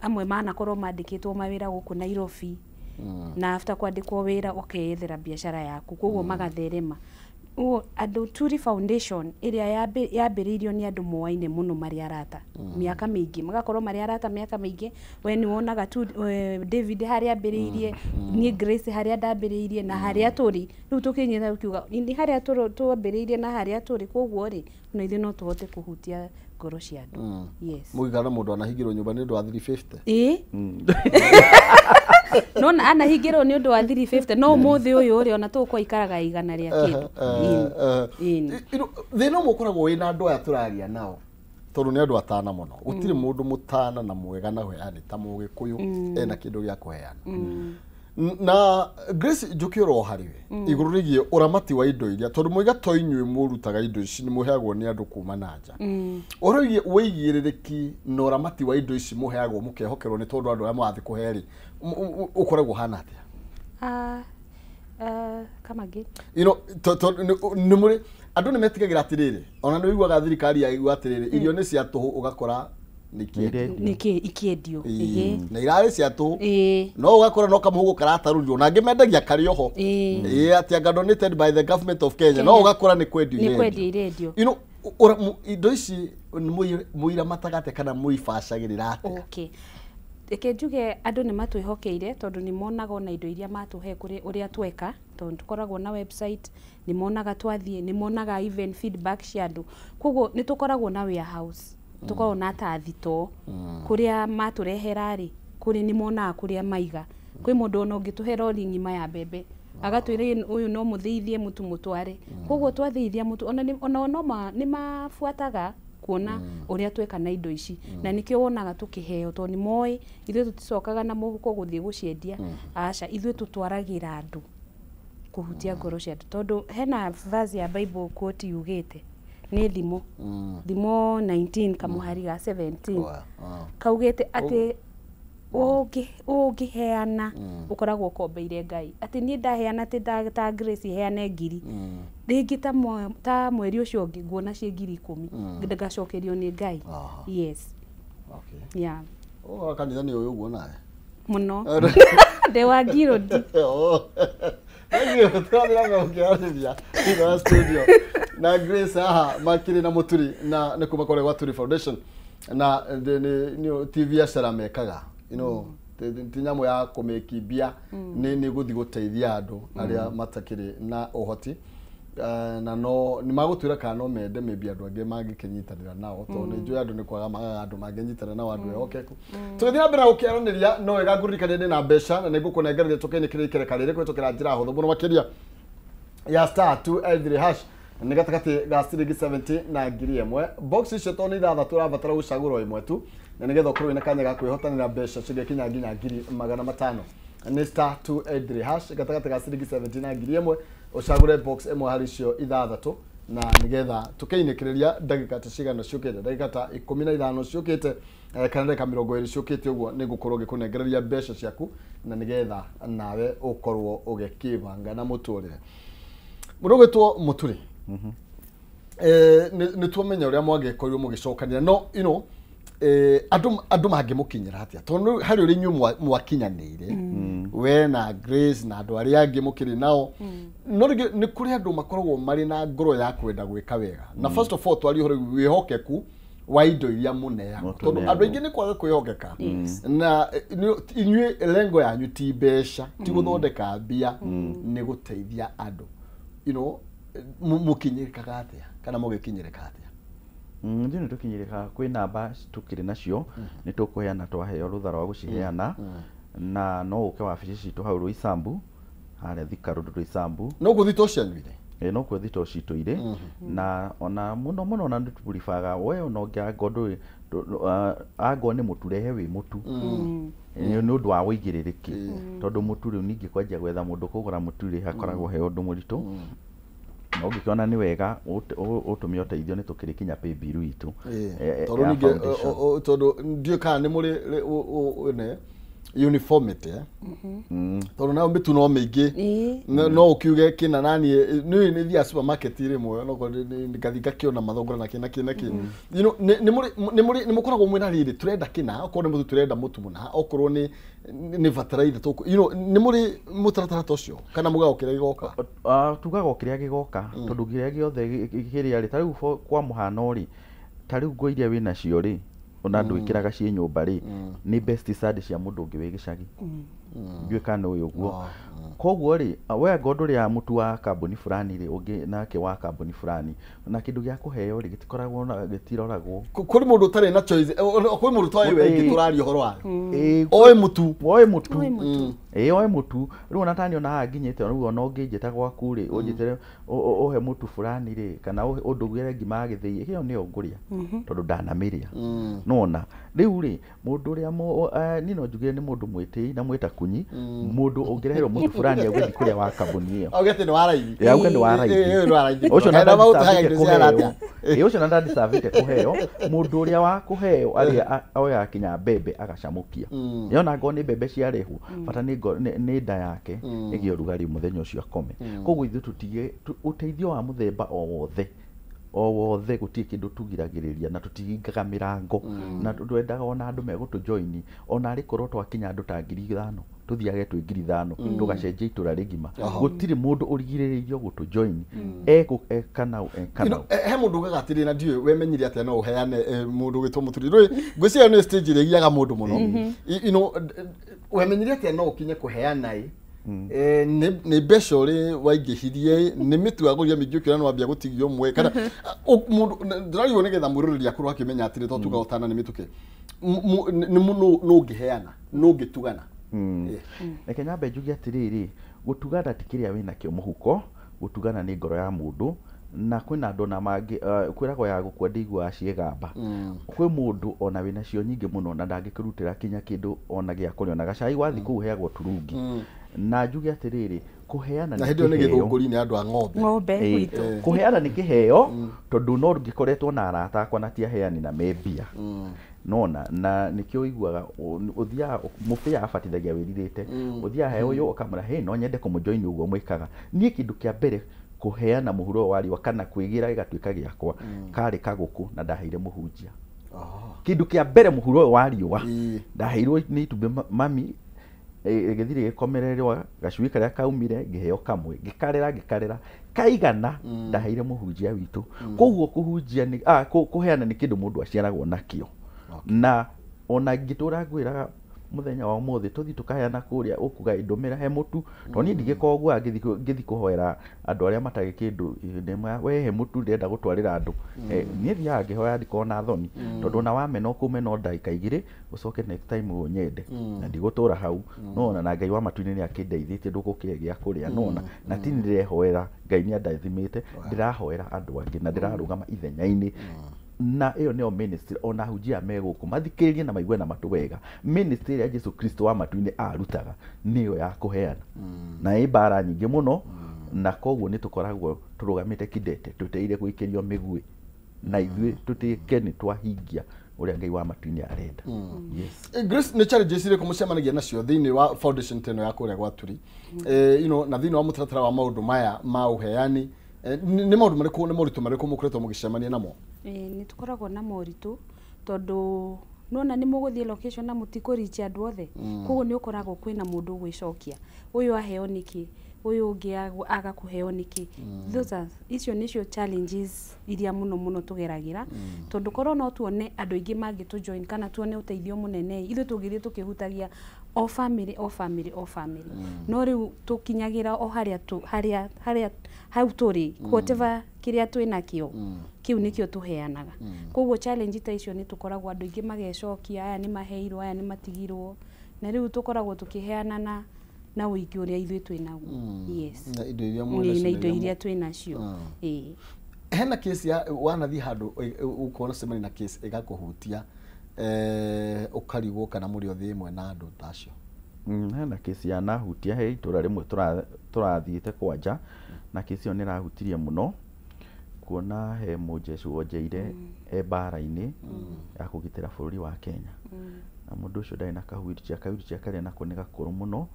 Speaker 2: Amwe manakorwo mandĩkĩtwo mawĩra gũkũ Nairobi, na after kwandĩkwo wĩra ũkeyethera biacara yaku, koguo magatherema. Ũguo andũ Turi Foundation ĩrĩa yambĩrĩirio nĩ andũ moaine mũno marĩ arata mĩaka mĩingĩ, magakorwo marĩ arata mĩaka mĩingĩ. We nĩ wonaga David harĩa ambĩrĩirie, niĩ Grace harĩa ndambĩrĩirie na harĩa tũrĩ rĩu tũkĩnyita tũkiuga nĩ harĩa twambĩrĩirie na harĩa tũrĩ, koguo rĩ no ithuĩ no tũhote kũhutia ngoro cia andũ. Yes.
Speaker 1: Mũgĩkana mũndũ anahingĩrwo nyũmba nĩ ũndũ wa 350.
Speaker 2: Ĩĩ. No na anahingĩrwo nĩ ũndũ wa 350, no ũmũthĩ ũyũ rĩ ona tũgũkorwo ikaraga igana rĩa kĩndũ.
Speaker 1: Thĩna ũmwe ũkoragwo wĩna andũ aya tũraria nao, tondũ nĩ andũ atana mũno. Gũtirĩ mũndũ mũtana na mwega na yani ta Mũgĩkũyũ ena kĩndũ gĩa kũheana. Na Grace njũke oro harĩ we igũrũ rĩgiĩ ũramati wa indo iria, tondũ mũiga to inyuĩ mũrutaga indo ici nĩ mũheagwo nĩ andũ kuma na nja. Ũhoro wĩgiĩ wĩigĩrĩrĩki na ũramati wa indo ici mũheagwo mũkehokerwo nĩ tondũ andũ arĩa mũrathiĩ kũhe rĩ, ũkoragwo ũhana atĩa?
Speaker 2: Come again.
Speaker 1: You know, nĩ mũrĩ andũ nĩ metigagĩra atĩrĩrĩ, ona nĩ ũiguaga thirikari yaigua atĩrĩrĩ, irio nĩ cia tũhũ, ũgakora nĩ ikĩendio.
Speaker 2: Nĩkĩ ikĩendio?
Speaker 1: Ĩĩ. Na irarĩ cia tũ.
Speaker 2: Ĩĩ.
Speaker 1: No ũgakora no kamũhuko karatarũrirwo na angĩ mendagia karĩ oho.
Speaker 2: Ĩĩ.
Speaker 1: Ĩĩ, atĩ anga donated by the government of Kenya, no ũgakora nĩ kwendio.
Speaker 2: Nĩ kwendio irendio.
Speaker 1: You know, indo ici mũiramataga atĩa kana mũibacagĩrĩra atĩa?
Speaker 2: Okay, reke njuge andũ nĩ matwĩhokeire tondũ nĩ monaga ona indo iria matũhe kũrĩ ũrĩa tweka, tondũ tũkoragwo na website, nĩ monaga twathiĩ, nĩ monaga even feedback cia andũ. Koguo nĩ tũkoragwo na warehouse, tũkoragwo na tathito kũrĩa matũrehera rĩ, kũrĩ nĩ monaga kũrĩa maiga. Kwĩ mũndũ ona ũngĩtũhe rori ng'ima ya mbembe agatwĩra ũyũ no mũthĩithie mũtu mũtware. Koguo twathĩithia mũtu ona ona no nĩ mabuataga kuona ũrĩa tweka na indo ici, na nĩkĩo wonaga tũkĩheo tondũ nĩ moĩ ithuĩ tũticokaga na mũhuko gũthiĩ gũciendia. Aca, ithuĩ tũtwaragĩra andũ kũhutia ngoro cia andũ, tondũ hena verse ya Bible quote yugĩte nĩ Thimo, Thimo 19 kamũhari ga 17, kaugĩte atĩ ũngĩheana ũkoragwo ũkombeire Ngai. Atĩ niĩ ndaheana atĩ ta Grace heane 1,000, rĩngĩ ta mweri ũcio ũngĩ nguona ciĩ 10,000, ngacokerio nĩ Ngai. Yes.
Speaker 1: Okay.
Speaker 2: Yeah.
Speaker 1: Oh, kanitha nĩ ũyũ ũguo nawe.
Speaker 2: Mũno ndĩ wa ngirũndi.
Speaker 1: Thank you. Tũrathiĩ na mbere gũkĩarĩrĩria thĩinĩ wa studio na Grace haha makĩrĩ na Mũturi, na nĩ kuma kũrĩa gwa Turi Foundation, na nĩ ti biacara mekaga, you know, ti nyamũ ya kũmĩkimbia, nĩ gũthiĩ gũteithia andũ arĩa matakĩrĩ na ũhoti. Na no nĩ magũtwĩra kana no mende maybe andũ angĩ mangĩkĩnyitanĩra nao, tondũ nĩ njũĩ andũ nĩ kwaga magaga andũ mangĩnyitanĩra nao, andũ ehokeku. Tũgĩthiĩ na mbere na gũkĩaranĩria, no wega ngũririkanie ndĩ na mbeca na nĩ ngũkũnengereria tũkĩinĩ kĩrĩa ikereka rĩrĩ kũhĩtũkĩra njĩra hũthũ mũno makĩria ya *283# nĩ gatagatĩ ga ciringi 70 na 1,000. Box icio tondũ nĩ ithathatũ ũrabatara gũcagũra ĩmwe tu, na nĩgetha ũkorwo wĩna kanya ga kwĩhotanĩra mbeca cingĩkinya nginya 500,000. Nĩ *283# gatagatĩ ga ciringi 70 na 1,000, ũcagũre box ĩmwe harĩ icio ithathatũ, na nĩgetha tũkĩinĩkĩrĩria ndagĩka ta cigana ciũkĩte, ndagĩka ta 15 ciũkĩte, kana ndagĩka 20 ciũkĩte ũguo, nĩ ngũkorwo ngĩkũnengereria mbeca ciaku na nĩgetha nawe ũkorwo ũgĩkĩbanga na mũtũrĩre. Mũndũ ũgwĩtwo Mũturi, nĩ tuomenya ũrĩa mwagĩkorirwo mũgĩcokanĩra, no you know, andũ mangĩmũkinyĩra atĩa? Tondũ harĩ ũrĩa inyuĩ mwakinyanĩire, we na Grace na andũ arĩa angĩ mũkĩrĩ nao, no rĩngĩ nĩ kũrĩ andũ makoragwo marĩ na ngoro ya kwenda gwĩka wega. Na first of all twarie ũhoro wĩhokeku wa indo iria mũneagwo, tondũ andũ aingĩ nĩ kwaga kwĩhokeka. Na inyuĩ lengo yanyu ti mbeca, ti gũthondeka mbia, nĩ gũteithia andũ. You know, mũkinyĩrĩkaga atĩa kana mũgĩkinyĩrĩka atĩa?
Speaker 3: Ithuĩ nĩ tũkinyĩrĩkaga kwĩ namba tũkĩrĩ nacio, nĩ tũkũheana twaheo rũtha rwa gũciheana, na no ũke wabici citũ hau Roysambu, harĩa Thika Road Roysambu.
Speaker 1: No gũthiĩ to cianyu irĩ?
Speaker 3: Ĩĩ, no kuo thitoo citũ irĩ, na ona mũno mũno ona nĩ tũburibaga we ona ũngĩ ndũĩ angorwo nĩ mũtu rehe wĩ mũtu, nĩ ũndũ wa wũigĩrĩrĩki, tondũ mũtu rĩu ningĩ kwanjia gwetha mũndũ kũgũra mũtu rĩ hakoragwo he ũndũ mũritũ. Na ũngĩkĩona nĩ wega ũtũme ũteithio, nĩ tũkĩrĩ kinya paybill itũ
Speaker 1: tondũ
Speaker 3: ya
Speaker 1: ningĩ
Speaker 3: foundation.
Speaker 1: Tondũ ndiũĩ kana nĩ mũrĩ ne uniformity, tondũ nayo mĩtu no mĩingĩ. No ũkiuge kĩna nani nĩ nĩ thiaga supermarket rĩmwe no ngathiĩ ngakĩona mathongora na kĩ na kĩ na kĩ. You know, nĩ mũrĩ nĩ mũrĩ nĩ mũkoragwo mwĩna rĩrĩ tũrenda kĩna, okorwo nĩ mũtu tũrenda mũtu mũna, okorwo nĩ bataraitha tũkũ, you know, nĩ mũrĩ mũtaratara ta ũcio kana mũgaga kĩrĩa gĩgoka?
Speaker 3: Tugaga o kĩrĩa gĩgoka, tondũ kĩrĩa gĩothe kĩrĩa rĩ, ta rĩu kwa mũhano rĩ, ta rĩu nguo iria wĩnacio rĩ, ona ndwĩkĩraga ciĩ nyũmba rĩ, nĩ best side cia mũndũ ũngĩ wĩ gĩcagi. Ndiũĩ kana nĩ ũĩ ũguo. Koguo rĩ, we angorwo ndũrĩaga mũtu wa kambuni fulani rĩ, ũngĩ nake wa kambuni fulani, na kĩndũ gĩa kũheo rĩ gĩtikoragwo na gĩtiroragwo.
Speaker 1: Kũrĩ mũndũ ũtarĩ na choice, kũrĩ mũndũ ũtoĩ we ĩngĩ tũraria ũhoro wayo. Oĩ mũtu.
Speaker 3: Oĩ mũtu.
Speaker 2: Oĩ mũtu.
Speaker 3: Ĩĩ, oĩ mũtu. Rĩu ona tani ona haha nginyĩte, rĩu ona ũngĩnjĩta gwaku rĩ, ũnjĩtĩre ũhe mũtu fulani rĩ, kana ũndugĩre ngima ya gĩthĩi, ĩyo nĩyo ngũrĩa, tondũ ndanamĩrĩa. Nĩwona? Rĩu rĩ, mũndũ ũrĩa niĩ no njugire nĩ mũndũ mwĩtĩi na mwĩtakunyi, mũndũ ũngĩreherwo mũtu fulani agũthiĩ kũrĩa wa kambuni ĩyo.
Speaker 1: Auge atĩ nĩ wa raithi.
Speaker 3: Ĩĩ, auge nĩ wa raithi.
Speaker 1: Ĩĩ, nĩ wa raithi.
Speaker 3: Ũcio na
Speaker 1: Kana maguta
Speaker 3: ndadicavĩte
Speaker 1: indo cia
Speaker 3: kũheo.
Speaker 1: arata.
Speaker 3: Ĩĩ, ũcio na ndadicavĩte kũheo. Mũndũ ũrĩa wa kũheo arĩa oyaga kinya mbembe agacamũkia. Yona angorwo nĩ mbembe ciarehwo, bata nĩ nda yake ĩgĩe ũrugarĩ mũthenya ũcio akome. Koguo ithuĩ tũtige ũteithio wa mũthemba o wothe O wothe gũtirĩ kĩndũ tugiragĩrĩria na tũtihingaga mĩrango, na twendaga ona andũ megũtũjoini, ona arĩ korwo twakinya andũ ta 5,000 tũthiage twĩ 5,000 tũgacenjia itũra rĩgima. Gũtirĩ mũndũ ũrigĩrĩirio gũtũjoini, ekanau ekanau.
Speaker 1: He mũndũ ugaga atĩrĩ, na ndiũĩ wemenyire atĩa no ũheane mũndũ ũgĩtwo mũturi rĩ, ngwĩciria nĩ stage ĩrĩa ĩgiaga mũndũ mũno. Wemenyire atĩa no ũkinye kũheana ĩ? Nĩ mbeca ũrĩ waingĩhirie, nĩ mĩtu wagũrire mĩingĩ ũkĩona nĩ wambia gũtigio ũmwe, kana mũndũ ndĩrarigwo nĩgetha mwĩroreri akorwo akĩmenya atĩrĩ, to tuga ũtana nĩ mĩtũkĩ nũ ũngĩheana, nũ ũngĩtugana.
Speaker 3: Reke nyambe njuge atĩrĩrĩ, gũtugana ti kĩrĩa wĩnakĩo mũhuko, gũtugana nĩ ngoro ya mũndũ, na kwĩna andũ ona mangĩ kwĩragwo ya gũkua ndĩiguaga ciĩgamba. Kwĩ mũndũ ona wĩnacio nyingĩ mũno na ndangĩkĩrutĩra kinya kĩndũ ona gĩa kũrĩa, ona gacai wathiĩ kũu ũheagwo turungi. Na njuge atĩrĩrĩ, kũheana
Speaker 1: na hĩndĩ ĩyo nĩ gĩthũngũri nĩ andũ a ng'ombe.
Speaker 2: Ng'ombe gwitũ.
Speaker 3: Kũheana nĩ kĩheo, tondũ no ngĩkoretwo na arata akwa na ti aheani na me mbia. Nona na nĩkĩo ũiguaga ũthiaga mũbĩa abatithagia wĩrirĩte, ũthiaga he ũyũ ũkamwĩra hey, no nyende kũmũjoini ũguo mwĩkaga. Niĩ kĩndũ kĩa mbere kũheana mũhuro ũyũ wa riũa kana kwĩgĩra gĩgatuĩka gĩakwa karĩ kagũkũ, na ndaheire mũhunjia. Kĩndũ kĩa mbere mũhuro ũyũ wa riũa ndaheirwo nĩ itumbĩ mami, gĩthire gĩkomererwo gacui karĩa kaumire ngĩheo kamwe, ngĩkarera kaigana, ndaheire mũhunjia witũ. Koguo kũhunjia nĩ kũheana nĩ kĩndũ mũndũ aciaragwo nakĩo. Na ona ngĩtũra ngwĩraga mũthenya wa ũmũthĩ tũthiĩ tũkaheana kũrĩa ũkuga ndũmĩra he mũtu, tondũ niĩ ndigĩkoragwo nguaga ngĩthiĩ kũhoera andũ arĩa matarĩ kĩndũ, we he mũtu ndĩrenda gũtwarĩra andũ. Niĩ thiaga ngĩhoya ndikoragwo na thoni, tondũ ona wamena ũkũmena o ndagĩka igĩrĩ ũcoke next time ũnyende, na ndigũtũra hau. Nona na Ngai wa matu-inĩ nĩ akĩndeithĩtie ndũgũkĩhe gĩa kũrĩa, nona na ti ndĩrehoera, Ngai nĩ andathimĩte, ndĩrahoera andũ angĩ na ndĩrarũgama ithenya-inĩ. Na ĩyo nĩyo ministry ona ahunjia me gũkũ mathikĩrĩrie na maigue na matũ wega. Ministry ĩrĩa Jesu Kristo wa matu-inĩ arutaga nĩyo ya kũheana, na ĩ mbara nyingĩ mũno, na koguo nĩ tũkoragwo tũrũgamĩte kidete twetereire gũikĩrio mĩguĩ, na ithuĩ tũtuĩke nĩ twahingia ũrĩa Ngai wa matu-inĩ arenda. Yes.
Speaker 1: Grace, nĩ challenges irĩkũ mũcemanagia nacio thĩinĩ wa foundation teno ya kũrĩa gwa Turi, na thĩinĩ wa mũtaratara wa maũndũ maya ma ũheani, nĩ maũndũ marĩkũ, nĩ moritũ marĩkũ mũkoretwo mũgĩcemania namo?
Speaker 2: Nĩ tũkoragwo na moritũ tondũ nona nĩ mũgũthiĩ location na mũtikũrichia andũ othe, koguo nĩ ũkoragwo kwĩna mũndũ ũgwĩcokia, ũyũ aheo nĩkĩ, ũyũ ũngĩ aga kũheo nĩkĩ. Those are icio nĩcio challenges iria mũno mũno tũgeragĩra, tondũ korwo no tuone andũ aingĩ mangĩtũjoin kana tuone ũteithio mũnene, ithuĩ tũngĩthiĩ tũkĩhutagia o family o family o family, no rĩu tũkinyagĩra o harĩa harĩa hau tũrĩ, whatever kĩrĩa twĩnakĩo kĩu nĩkĩo tũheanaga. Koguo challenge ta icio nĩ tũkoragwo andũ aingĩ magecokia, aya nĩ maheirwo, aya nĩ matigirwo, na rĩu tũkoragwo tũkĩheana na ũingĩ ũrĩa ithuĩ twĩnaguo. Yes.
Speaker 1: Na indo iria
Speaker 2: mwĩnacio, na indo iria twĩnacio.
Speaker 1: Hena case ya wanathiĩ handũ ũkona cemania na case ĩgakũhutia, ũkarigwo kana mũrĩ othe ĩmwe na andũ ta acio?
Speaker 3: Hena case ya nahutia he itũra rĩmwe tũrathiĩte kwanja, na case ĩyo nĩ ĩrahutirie mũno, kuona he mũjeshi wonjeire e mbara-inĩ ya kũgitĩra bũrũri wa Kenya. Na mũndũ ũcio ndarĩ na ka wheelchair karĩa nako nĩ gakũrũ mũno,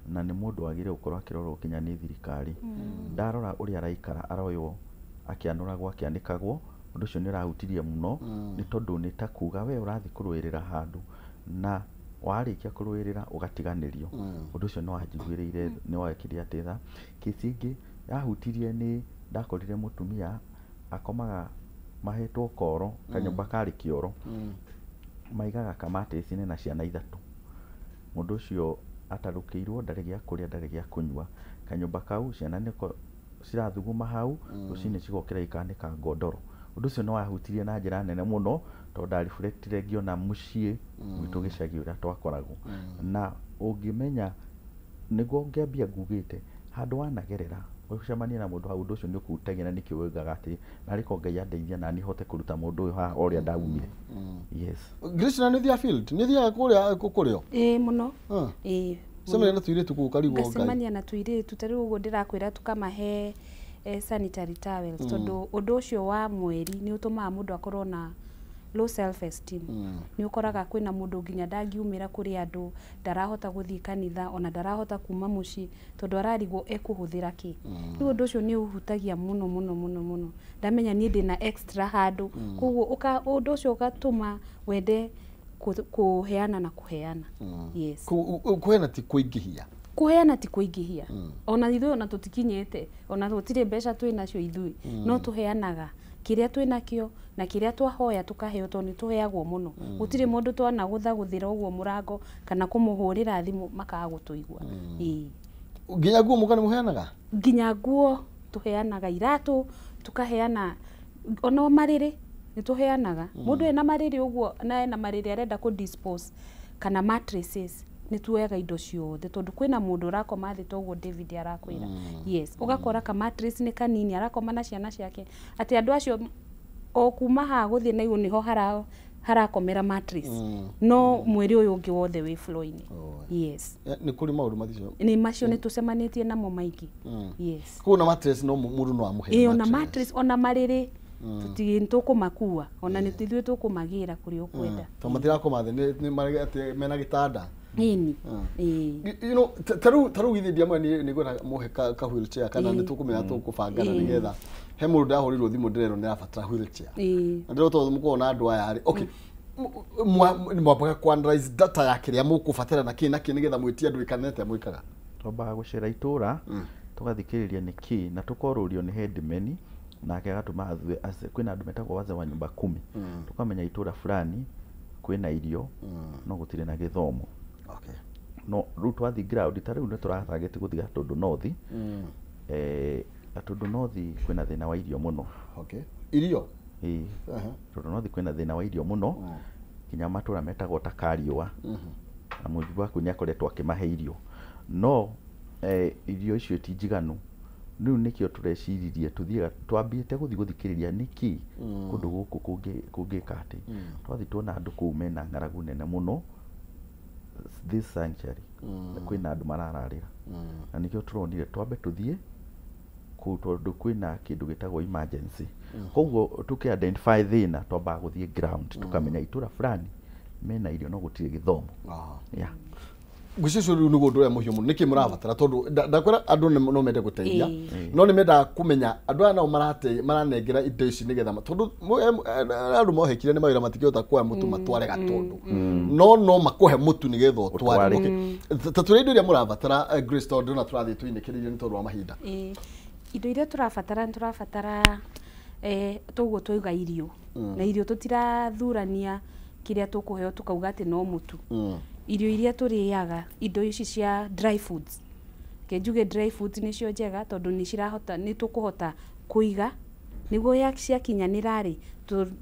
Speaker 3: na nĩ mũndũ wagĩrĩire gũkorwo akĩrorwo kinya nĩ thirikari. Ndarora ũrĩa araikara aroywo akĩanũragwo akĩanĩkagwo, ũndũ ũcio nĩ ũrahutirie mũno, nĩ tondũ nĩ ta kuga we ũrathiĩ kũrũĩrĩra handũ na warĩkia kũrũĩrĩra ũgatiganĩrio. Ũndũ ũcio nĩ wanjiguĩrĩire, nĩ wekire atĩ tha. Kĩci ĩngĩ yahutirie nĩ ndakorire mũtumia akomaga mahetwo koro, kanyũmba karĩ kĩoro, maigaga kamatĩci na ciana ithatũ. Mũndũ ũcio atarũkĩirwo, ndarĩ gĩa kũrĩa, ndarĩ gĩa kũnyua. Kanyũmba kau ciana nĩko cirathuguma hau, rũcinĩ cigokĩra ikanĩka ngondoro. Ũndũ ũcio nĩ wahutirie na njĩra nene mũno, tondũ ndareflectire ngĩona mũciĩ gwitũ gĩcagi ũrĩa twakoragwo. Na ũngĩmenya nĩguo ngĩambia ngugĩte handũ wanagerera ũcemanie na mũndũ hau, ũndũ ũcio nĩ ũkũhutagia na nĩkĩo ugaga atĩ narĩ korwo Ngai andeithia na niĩ hote kũruta mũndũ ũyũ haha o ũrĩa ndaumire. Yes.
Speaker 1: Grace, na nĩ ũthiaga field? Nĩ ũthiaga kũrĩa kũrĩo?
Speaker 2: Ĩĩ mũno. Ĩĩ.
Speaker 1: Cemania na tũirĩtu kũu ũkarigwo Ngai.
Speaker 2: Ngacemania na tũirĩtu ta rĩu ũguo ndĩrakwĩra tũkamahe sanitary towels, tondũ ũndũ ũcio wa mweri nĩ ũtũmaga mũndũ akorwo na Low self esteem. Nĩ ũkoraga kwĩna mũndũ nginya ndangiumĩra kũrĩ andũ, ndarahota gũthiĩ kanitha, ona ndarahota kuma mũciĩ tondũ ararigwo ekũhũthĩra kĩ. Rĩu ũndũ ũcio nĩ ũhutagia mũno mũno mũno mũno. Ndamenya niĩ ndĩna extra handũ, koguo ũndũ ũcio ũgatũma wende kũheana na kũheana. Yes.
Speaker 1: Kũheana ti kũingĩhia.
Speaker 2: Kũheana ti kũingĩhia. Ona ithuĩ ona tũtikinyĩte, ona gũtirĩ mbeca twĩ nacio ithuĩ, no tũheanaga kĩrĩa twĩ nakĩo na kĩrĩa twahoya tũkaheo, tondũ nĩ tũheagwo mũno. Gũtirĩ mũndũ twanagũthagũthĩra ũguo mũrango kana kũmũhũrĩra thimũ makaga gũtũigua. Ĩĩ.
Speaker 1: Nginya nguo mũka nĩ mũheanaga?
Speaker 2: Nginya nguo tũheanaga, iratũ tũkaheana, ona marĩrĩ nĩ tũheanaga. Mũndũ ena marĩrĩ ũguo na ena marĩrĩ arenda kũ dispose kana mattresses, nĩ tuoyaga indo ciothe tondũ kwĩna mũndũ ũrakoma thĩ toguo David arakwĩra. Yes, ũgakora ka mattress nĩ kanini arakoma na ciana ciake, atĩ andũ acio o kuma haha gũthiĩ na igũrũ nĩho harakomera mattress, no mwĩrĩ ũyũ ũngĩ wothe wĩ floor-inĩ. Yes.
Speaker 1: Nĩ kũrĩ maũndũ macio?
Speaker 2: Nĩ macio nĩ tũcemanĩtie namo maingĩ. Yes.
Speaker 1: Koguo na mattress no mũndũ no amũhe?
Speaker 2: Ĩĩ, ona mattress, ona marĩrĩ tũtigĩ tũkũmakua, ona nĩ ithuĩ tũkũmagĩra kũrĩa ũkwenda.
Speaker 1: Tondũ matirakoma thĩ, nĩ atĩ mena gĩtanda.
Speaker 2: Ĩni. Ĩĩ.
Speaker 1: You know, ta rĩu githĩ ndiamwe nĩ ngwenda mũhe ka wheelchair kana nĩ tũkũmenya tũkũbangana nĩgetha he mũndũ ndahũrĩirwo thimũ ndĩrerwo nĩ arabatara wheelchair. Na ndĩrwo tondũ mũkoragwo na andũ aya rĩ, okay, mwambaga ku analyze data ya kĩrĩa mũkũbatara na kĩ na kĩ nĩgetha mwĩtie andũ ĩkane atĩa mwĩkaga?
Speaker 3: Twambaga gũcera itũra, tũgathikĩrĩria nĩ kĩ na tũkorũrio nĩ headman, nake agatũma kwĩna andũ metagwo wazee wa nyumba kumi. Tũkamenya itũra fulani kwĩna irio no gũtirĩ na gĩthomo. No rĩu twathiĩ ground, ta rĩu nĩ tũratagĩte gũthiĩ Gatũndũ North. Gatũndũ North kwĩna thĩna wa irio mũno.
Speaker 1: Okay, irio?
Speaker 3: Ĩĩ. Gatũndũ North kwĩna thĩna wa irio mũno, nginya matũra metagwo ta Kariũa, na mũjumbe waku nĩ akoretwo akĩmahe irio, no irio icio ti njiganu. Rĩu nĩkĩo tũreciririe tũthiĩ twambĩte gũthiĩ gũthikĩrĩria nĩkĩ kũndũ gũkũ kũngĩka atĩ twathiĩ tuona andũ kũu mena ng'aragu nene mũno. This sanctuary kwĩna andũ marararĩra, na nĩkĩo tũronire twambe tũthiĩ kũu tondũ kwĩna kĩndũ gĩtagwo emergency. Koguo tũkĩ identify thĩna, twambaga gũthiĩ ground tũkamenya itũra fulani mena irio no gũtirĩ gĩthomo. Yeah.
Speaker 1: Ngwĩciria ũcio rĩu nĩguo ũndũ ũrĩa mũhiũ mũno. Nĩkĩ mũrabatara? Tondũ ndakwĩra andũ no mende gũteithia, no nĩ mendaga kũmenya andũ aya nao maranengera indo ici nĩgetha tondũ andũ mohĩkire nĩ mawĩra, matingĩhota kuoya mũtu matware Gatũndũ, no makũhe mũtu nĩgetha ũtware.
Speaker 3: Ũtware.
Speaker 1: Okay. Ta tũrĩ indo iria mũrabatara, Grace, tondũ ndĩrona tũrathiĩ tũinĩkĩrĩirio nĩ tondũ wa mahinda.
Speaker 2: Ĩĩ. Indo iria tũrabatara, nĩ tũrabatara toguo twauga irio, na irio tũtirathurania kĩrĩa tũkũheo tũkauga atĩ no mũtu. Irio iria tũrĩaga, indo ici cia dry foods, reke njuge dry foods nĩcio njega tondũ nĩ cirahota, nĩ tũkũhota kũiga nĩguo ya ciakinyanĩra rĩ,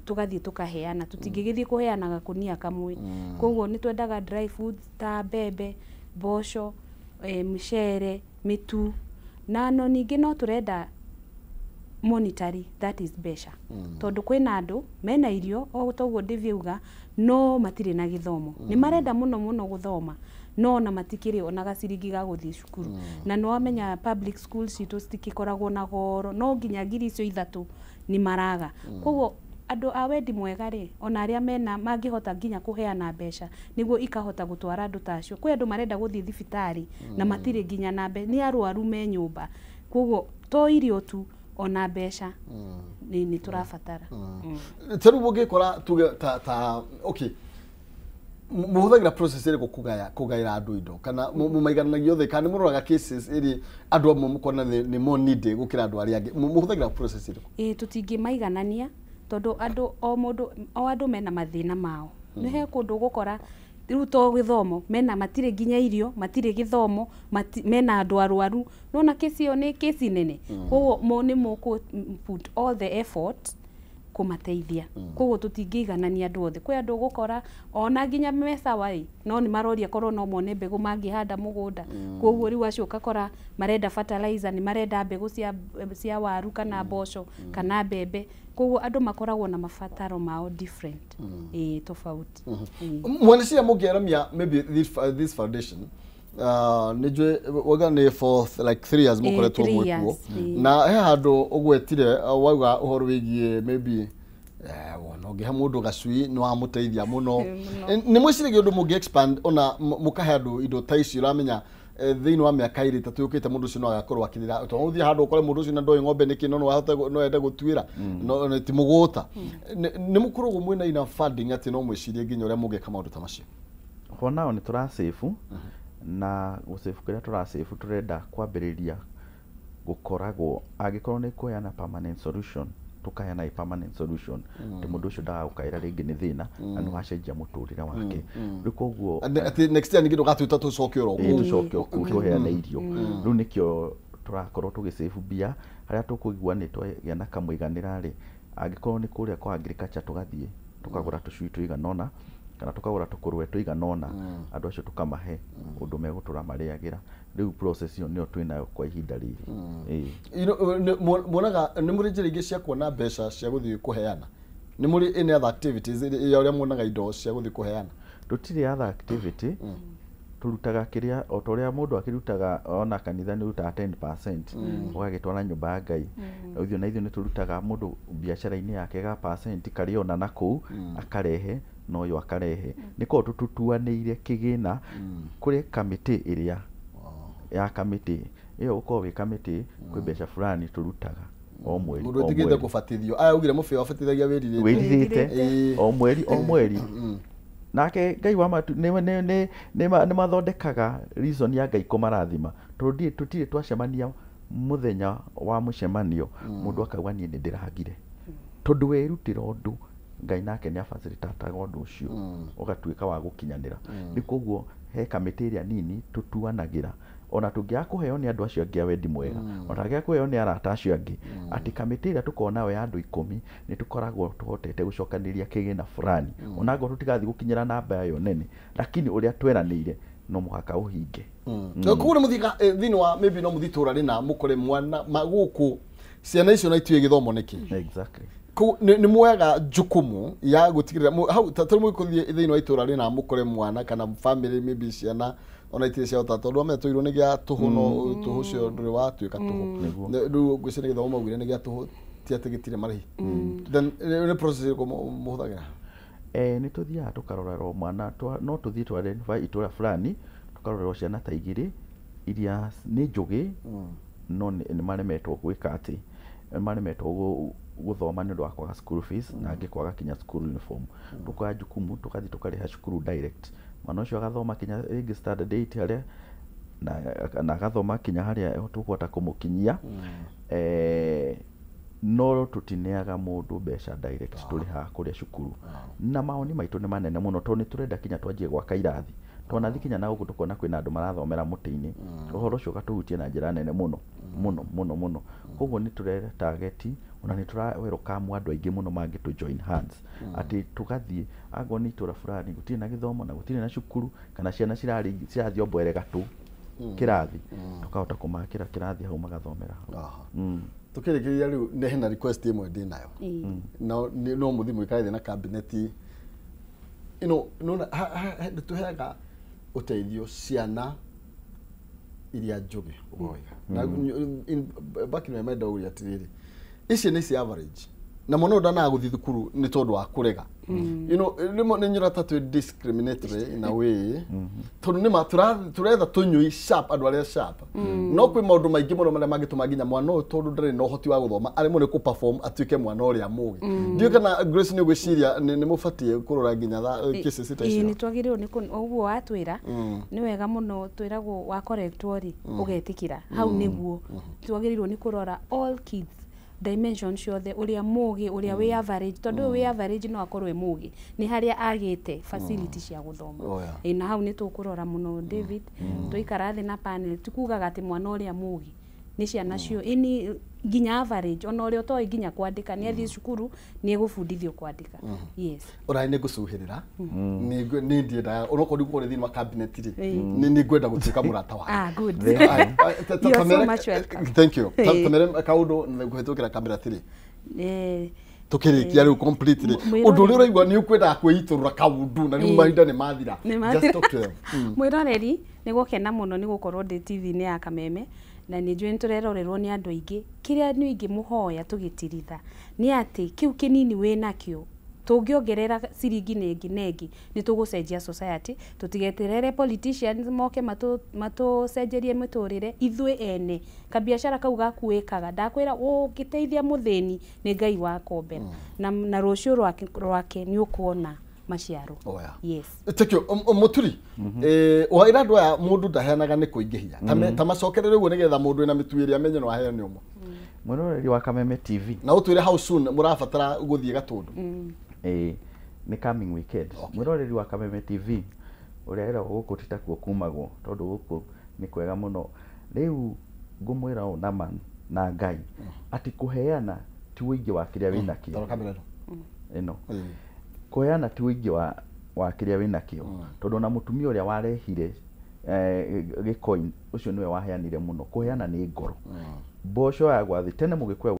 Speaker 2: tũgathiĩ tũkaheana. Tũtingĩgĩthiĩ kũheana gakũnia kamwe. Koguo nĩ twendaga dry foods ta mbembe, mboco, mĩcere, mĩtu, na no ningĩ no tũrenda monetary, that is mbeca, tondũ kwĩna andũ mena irio o toguo Davy auga, no matirĩ na gĩthomo. Nĩ marenda mũno mũno gũthoma, no ona matikĩrĩ ona gaciringi ga gũthiĩ cukuru. Na nĩ wamenya public schools citũ citikĩkoragwo na goro, no nginya 3,000 nĩ maraga. Koguo andũ a wendi mwega rĩ, ona arĩa mena mangĩhota nginya kũheana mbeca nĩguo ikahota gũtwara andũ ta acio. Kwĩ andũ marenda gũthiĩ thibitarĩ na matirĩ nginya na mbeca, nĩ arwaru me nyũmba. Koguo to irio tu, ona mbeca nĩ tũrabatara.
Speaker 1: Ta rĩu ũngĩkora tuge ta okay, mũhũthagĩra process ĩrĩkũ kũgaĩra andũ indo, kana mũmaigananagia othe, kana nĩ mũroraga cases ĩrĩ andũ amwe mũkona nĩ more needy gũkĩra andũ arĩa angĩ? Mũhũthagĩra process ĩrĩkũ?
Speaker 2: Ĩĩ, tũtingĩmaiganania tondũ andũ o mũndũ o andũ mena mathĩna mao. Nĩ he kũndũ ũgũkora rĩu to gĩthomo mena, matirĩ nginya irio, matirĩ gĩthomo, mena andũ arwaru. Nona kesi ĩyo nĩ kesi nene, koguo mo nĩ mũkũ put all the effort kũmateithia. Koguo tũtingĩiganania andũ othe. Kwĩ andũ ũgũkora ona nginya me sawa ĩ, no nĩ maroria korwo no mone mbegũ mangĩhanda mũgũnda. Koguo rĩu acio ũgakora marenda fertilizer, nĩ marenda mbegũ cia waru kana mboco kana mbembe. Koguo andũ makoragwo na mabataro mao different, ĩĩ, tofauti. Ĩĩ.
Speaker 1: Mwaniciria mũngĩaramia maybe this foundation, nĩ njũĩ wauga nĩ for like 3 years mũkoretwo
Speaker 2: 3
Speaker 1: mwĩkuo.
Speaker 2: years, ĩĩ.
Speaker 1: Na he handũ ũgwetire, wauga ũhoro wĩgiĩ maybe Wona ũngĩhe mũndũ gacui nĩ wamũteithia mũno. Nĩ mwĩciragia ũndũ mũngĩ expand ona mũkahe andũ indo ta ici ũramenya thĩinĩ wa mĩaka ĩrĩ ĩtatũ yũkĩte mũndũ ũcio no agakorwo akĩrĩra tondũ ũthiĩ handũ ũkore mũndũ ũcio na ndoĩ ng'ombe nĩkĩ no ahote no ende gũtuĩra no ti mũgũta. Nĩ mũkoragwo mwĩna enough funding atĩ no mwĩcirie nginya ũrĩa mũngĩka maũndũ ta macio?
Speaker 3: For now nĩ tũrasave, na gũsave kũrĩa tũrasave tũrenda kwambĩrĩria gũkoragwo angĩkorwo nĩ kũheana permanent solution, tũkaheana a permanent solution atĩ mũndũ ũcio ndagagũkaĩra rĩngĩ nĩ thĩna na nĩ wacenjia mũtũrĩre wake. Rĩu koguo
Speaker 1: Atĩ next year ningĩ ndũgatwĩta tũcoke oro
Speaker 3: kũu, tũcoke o kũu tũheane irio. Rĩu nĩkĩo tũrakorwo tũgĩsave mbia harĩa tũkũigua nĩ twagĩa na kamũiganĩra rĩ, angĩkorwo nĩ kũrĩa kwa agriculture tũgathiĩ tũkagũra tũcui tũigana ũna kana tũkagũra tũkũrwe tũigana ũna, andũ acio tũkamahe ũndũ megũtũra marĩagĩra. Rĩu process ĩyo nĩyo twĩnayo kwa ihinda rĩrĩ.
Speaker 1: Muonaga nĩ mũrĩ njĩra ingĩ cia kuona mbeca cia gũthiĩ kũheana? Nĩ mũrĩ any other activities ya ũrĩa muonaga indo cia gũthiĩ kũheana?
Speaker 3: Tũtirĩ other activity, tũrutaga kĩrĩa o ta ũrĩa mũndũ akĩrutaga ona kanitha nĩ ũrutaga 10% ũgagĩtwara nyũmba ya Ngai. Ithuĩ na ithuĩ nĩ tũrutaga mũndũ biacara-inĩ yake ga percent karĩa ona na kũu akarehe na ũyũ akarehe. Nĩ korwo tũtuanĩire kĩgĩna kũrĩ kamĩtĩ ĩrĩa ya kamĩtĩ ĩyo ũkorwo wĩ kamĩtĩ kwĩ mbeca fulani tũrutaga o mweri.
Speaker 1: Mũndũ wĩtĩkĩrĩte kũbatithio aya augire mũbĩa wabatithagia wĩrirĩte
Speaker 3: wĩrirĩte o mweri o mweri. Nake Ngai wa matu nĩ mathondekaga reason ya Ngai kũmarathima tondũ tũtirĩ twacemania mũthenya wa mũcemanio mũndũ akauga niĩ nĩ ndĩragire tondũ werutĩra ũndũ Ngai nake nĩ afacilitataga ũndũ ũcio ũgatuĩka wa gũkinyanĩra. Rĩu koguo he kamĩtĩ ĩrĩa nini tũtuanagĩra ona tũngĩaga kũheo nĩ andũ acio angĩ a wendi mwega, ona tũngĩaga kũheo nĩ arata acio angĩ, atĩ kamĩtĩ ĩrĩa tũkoragwo nayo ya andũ 10 nĩ tũkoragwo tũhotete gũcokanĩrĩria kĩgĩna fulani, ona angorwo tũtigathiĩ gũkinyĩra namba ĩyo nene, lakini ũrĩa tweranĩire no mũhaka ũhinge.
Speaker 1: Koguo nĩ mũthiaga thĩinĩ wa maybe no mũthiĩ itũũra rĩna mũkore mwana gũkũ ciana icio na ituĩ gĩthomo nĩkĩ?
Speaker 3: Exactly.
Speaker 1: Nĩ muoyaga jukumu ya gũtigĩrĩra hau tondũ mũgũthiĩ thĩinĩ wa itũũra rĩna mũkore mwana kana family maybe ciana ona itirĩ cia ũta tondũ amenya tũirwo nĩ gĩa tũhũ no tũhũ ũcio ndũrĩ watuĩka tũhũ. Rĩu ngwĩciria gĩthomo maugire nĩ gĩa tũhũ ti atĩ gĩtirĩ marĩhi. Then nĩ process ĩrĩkũ mũhũthagĩra?
Speaker 3: Nĩ tũthiaga tũkarorerwo mwana, no tũthiĩ tũ identify itũũra fulani tũkarorerwo ciana ta igĩrĩ iria nĩ njũgĩ no nĩ maremetwo gwĩka atĩ maremetwo gũthoma nĩ ũndũ wa kwaga school fees na angĩ kwaga kinya school uniform. Tũkoya jukumu tũgathiĩ tũkarĩha cukuru direct, mwana ũcio agathoma kinya rĩngĩ standard 8 harĩa na agathoma kinya harĩa tũkũhota kũmũkinyia. No tũtineaga mũndũ mbeca direct, tũrĩhaga kũrĩa cukuru. Na maoni maitũ nĩ manene mũno tondũ nĩ tũrenda kinya twanjie gwaka irathi, twanathi kinya na gũkũ tũkona kwĩna andũ marathomera mũtĩ-inĩ, ũhoro ũcio ũgatũhutia na njĩra nene mũno mũno mũno mũno. Koguo nĩ tũrera target ona nĩ tũra welcome andũ aingĩ mũno mangĩtũ join hands atĩ tũgathiĩ angorwo nĩ itũũra fulani gũtirĩ na gĩthomo na gũtirĩ na cukuru kana ciana cirathiĩ o mbwere gatũ kĩrathi, tũkahota kũmakĩra kĩrathi hau magathomera hau.
Speaker 1: Tũkĩrĩkĩrĩria rĩu nĩ hena request ĩmwe ndĩ nayo no mũthiĩ mũikare thĩ na cabinet ĩno nona tũheaga ũteithio ciana iria njũgĩ ũguo wega. Na back in my mind ndaugire atĩrĩrĩ ici nĩ cia average na mwana ũyũ ndanaga gũthiĩ thukuru nĩ tondũ wa kũrega. You know, nĩ nyora ta twĩ discriminatory in a way tondũ nĩ ma tũretha tũnyui sharp andũ arĩa sharp, no kwĩ maũndũ maingĩ mũno marĩa mangĩtũma nginya mwana ũyũ tondũ ndarĩ na ũhoti wa gũthoma aremwo nĩ kũ-perform atuĩke mwana ũrĩa mũgĩ. Ndiũĩ kana Grace nĩ ũgwĩciria nĩ mũbatiĩ kũrora nginya cases ta icio?
Speaker 2: Nĩ twagĩrĩirwo nĩ ũguo watwĩra nĩ wega mũno twĩragwo wa correctwo rĩ ũgetĩkĩra hau nĩguo twagĩrĩirwo nĩ kũrora all kids dimension ciothe, ũrĩa mũgĩ ũrĩa wĩ average, tondũ wĩ average no akorwo e mũgĩ nĩ harĩa agĩte facility cia gũthoma. Na hau nĩ tũkũrora mũno David, tũikara thĩ na panel tikugaga atĩ mwana ũrĩa mũgĩ nĩ ciana cio ini nginya average ona ũrĩa ũtoĩ nginya kwandĩka nĩ athiĩ cukuru nĩ egũbundithio kwandĩka. Yes.
Speaker 1: Ũrai nĩ ngũcuhĩrĩra nĩ ndiendaga onokorwo ndigũkorwo thĩinĩ wa cabinet rĩ nĩ ngwenda gũtuĩka mũrata waku.
Speaker 2: Ah, good. You are so much welcome.
Speaker 1: Thank you. Tamere kaũndũ kũhĩtũkĩra kamera atĩrĩ tukirikia riu completely undu uria uraigua ni ukwendaga kwiitũrũra kaundu na riu mahinda ni mathira. Just talk to them.
Speaker 2: Mwiroreri ni gukena muno ni gukorwo ndi TV-inĩ ya Kameme Na nĩ njũĩ nĩ tũrerorerwo nĩ andũ aingĩ. Kĩrĩa nĩ ingĩmũhoya tũgĩtiritha nĩ atĩ kĩu kĩnini wĩnakĩo tũngĩongerera ciringi na ĩngĩ na ĩngĩ nĩ tũgũcenjia society. Tũtigeterere politicians moke matũcenjerie mĩtũrĩre. Ithuĩ ene kabiacara kau gaku wĩkaga, ndakwĩra ũngĩteithia mũthĩni nĩ Ngai wakombera, na rũciũ rwake nĩ ũkuona maciaro.
Speaker 1: Oya.
Speaker 2: Yes.
Speaker 1: Thank you. Mũturi, waira andũ aya mũndũ ndaheanaga nĩ kũingĩhia. Ta macokerere ũguo nĩgetha mũndũ wĩna mĩtu ĩrĩa amenye no aheane ũmwe.
Speaker 3: Mwĩroreri wa Kameme TV.
Speaker 1: Na ũtwĩre how soon mũrabatara gũthiĩ Gatũndũ.
Speaker 3: Nĩ coming weekend. Mwĩroreri wa Kameme TV ũrĩa ĩragwo gũkũ ti takuo kumagwo tondũ gũkũ nĩ kwega mũno. Rĩu ngũmwĩra ũũ na ma na Ngai atĩ kũheana ti ũingĩ wa kĩrĩa wĩnakĩo.
Speaker 1: Toro kamera ĩno.
Speaker 3: Ĩno. Kũheana ti ũingĩ wa kĩrĩa wĩnakĩo tondũ ona mũtumia ũrĩa warehire gĩkoin ũcio nĩwe waheanire mũno. Kũheana nĩ ngoro. Mboco ya gwathĩ tene mũgĩkũyũ.